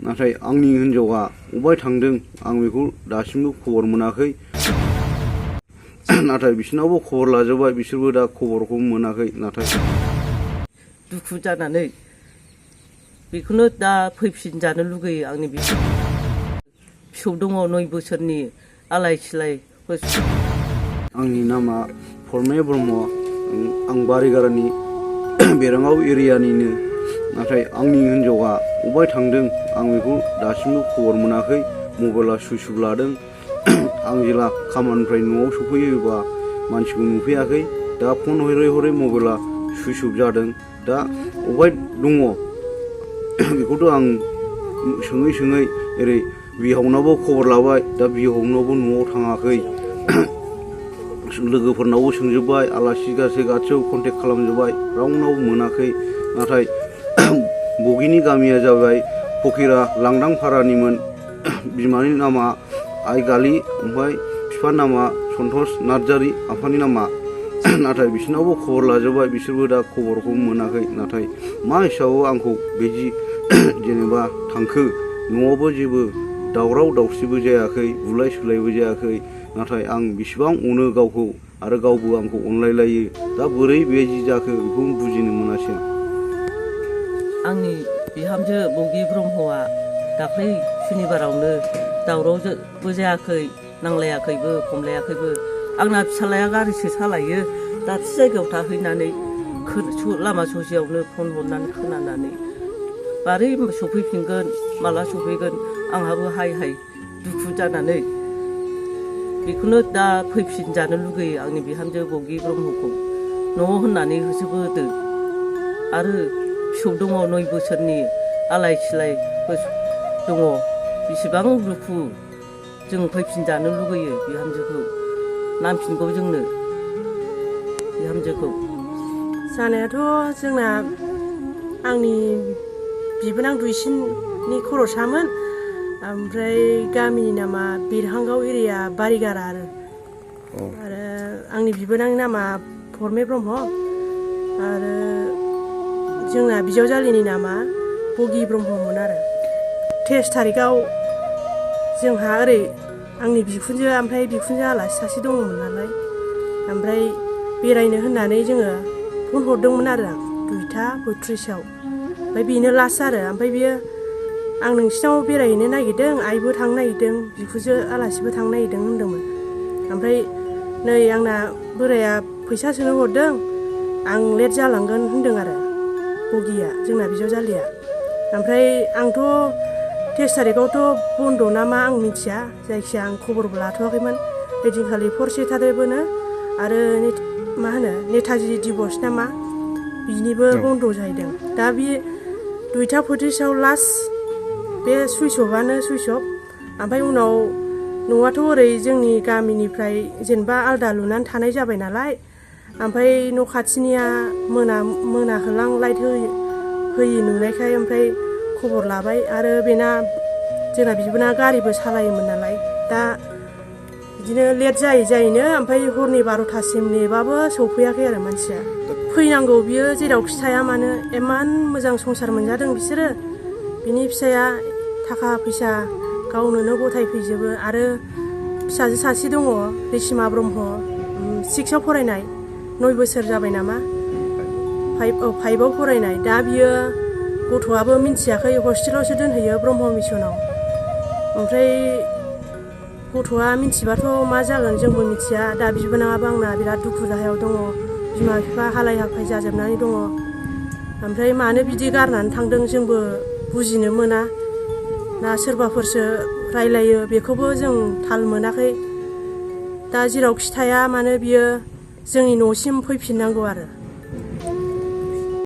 नाथाय आंनि हिन्जावा अबाय थांदों आं बेखौ दासिमबो खबर मोनाखै। नाथाय बिसोरनावबो खबर लाजोबबाय, बिसोरबो दा खबरखौ मोनाखै। नाथाय दुखु जानानै बेखौनो दा फैफिनजानो लुगैयो। आंनि फिसौ दङ 9 बोसोरनि आलाय सिलाय। आंनि नामा फरमे ब्रह्म, आं बारिगारानि बेराङाव एरियानिनो। नाथाय आंनि हिन्जावा अबाय थांदों आं बेखौ दासिमबो खबर मोनाखै। मबाइला सुइस अफ लादों। आं जेला खामानिनिफ्राय न'आव सफैयोबा मानसिखौ नुफैयाखै। दा फन हरै हरै मबाइला सुइस अफ जादों। दा अबाय दङ बेखौथ' आं सोङै सोङै ओरै बिहावनावबो खबर लाबाय, दा बिहावनावबो न'आव थाङाखै। लोगोफोरनावबो सोंजोब्बाय, आलासि गासैयाव कन्टेक्ट खालामजोब्बाय, रावनावबो मोनाखै। नाथाय बगिनि गामिया जाबाय फकिरा लांदां फारानिमोन। बिमानि नामा आइगालि, ओमफ्राय बिफानि नामा सन्तोष नार्जारि, आफानि नामा। नाथाय बिसोरनावबो खबर लाजोब्बाय, बिसोरबो दा खबरखौ मोनाखै। नाथाय मा हिसाबाव आंखौ बिदि जेनेबा थांखो, न'आवबो जेबो दावराव दावसिबो जायाखै, बुलाय सुलायबो जायाखै। नाथाय आं बिसिबां अनो गावखौ, आरो गावबो आंखौ अनलायलायो। दा बोरै बेबायदि जाखो बेखौ बुजिनो मोनासै। आंनि बिहामजो बगि ब्रह्मआ दाख्लै सुनिबारावनो दावरावबो जायाखै, नांलायाखैबो, खमलायाखैबो। आंना फिसालाया गारिसो सालायो। दाबसे जायगायाव थाहैनानै लामा ससेयावनो फन हरनानै खोनानानै मारै सफैफिनगोन, माला सफैगोन, आंहाबो हाय हाय दुखु जानानै बेखौनो दा फैफिनजानो लुगैयो आंनि बिहामजो बगि ब्रह्मखौ न' होननानै होसोबोदों। आरो फिसौ दङ 9 बोसोरनि आलाय सिलाय दङ। बेसेबां दुखु, जों फैफिनजानो लुगैयो बिहामजोखौ, नांफिनगौ जोंनो बिहामजोखौ। जानायाथ' जोंना आंनि बिबोनां दुइसिननि खर'सामोन। ओमफ्राय गामिनि नामा बेरहांगाव एरिया बारिगारा आरो आंनि बिबोनांनि नामा फरमे ब्रह्म। आरो जोंना बिजावजालिनि नामा बगि ब्रह्ममोन आरो 23 थारिखआव जोंहा ओरै आंनि बिखुनजो ओमफ्राय बिखुनजो आलासि सासे दङमोन नालाय, ओमफ्राय बेरायनो होननानै जोङो फन हरदोंमोन आरो आं 2:32 ओमफ्राय बेनो लास्ट आरो। ओमफ्राय बियो आं नोंसिनाव बेरायहैनो नागिरदों, आइबो थांनो नागिरदों, बिखुनजो आलासिबो थांनो नागिरदों होनदोंमोन। ओमफ्राय नै आंना बोराया फैसा सोनो हरदों, आं लेट जालांगोन होनदों आरो बगिया, जोंना बिजावजालिया। ओमफ्राय आंथ' 23 थारिखआवथ' बन्द' नामा आं मिथिया, जायखिजाया आं खबरबो लाथ'वाखैमोन। ओइदिनखालि 4 सेटारडेबोनो आरो मा होनो नेताजि दिबस नामा बिनिबो बन्द' जाहैदों। दा बे 2:32 लास्ट बे सुइस अफआनो सुइस अफ। ओमफ्राय उनाव न'आथ' ओरै जोंनि गामिनिफ्राय जेनेबा आलदा लुनानै थानाय जाबाय नालाय, ओमफ्राय न' खाथिनिया मोनाहोलां लाइट होयि नुनायखाय ओमफ्राय खबर लाबाय। आरो बेना जोंना बिबोना गारिबो सालायोमोन नालाय, दा बिदिनो लेट जायैनो ओमफ्राय हरनि 12थासिम नेबाबो सौफैयाखै आरो मानसिया। फैनांगौ बियो जेरावखि थाया मानो, इमान मोजां संसार मोनजादों बिसोरो। बिनि फिसाया थाखा फैसा गावनोनो गथायफैजोबो। आरो फिसाजो सासे दङ रिसिमा ब्रह्म, 6आव फरायनाय, 9 बोसोर जाबाय नामा, 5आव फरायनाय। दा बियो गथ'आबो मिन्थियाखै, हस्टेलावसो दोनहैयो ब्रह्म मिसनाव। ओमफ्राय गथ'आ मिन्थिबाथ' मा जागोन जोंबो मिथिया। दा बिबोनाङाबो आंना बिराद दुखु दाहायाव दङ, बिमा बिफा हालाय हाफाय जाजोबनानै दङ। ओमफ्राय मानो बिदि गारनानै थांदों जोंबो बुजिनो मोना ना, सोरबाफोरसो रायलायो बेखौबो जों थाल मोनाखै। दा जेरावखि थाया मानो बियो जोंनि न'सिम फैफिननांगौ आरो।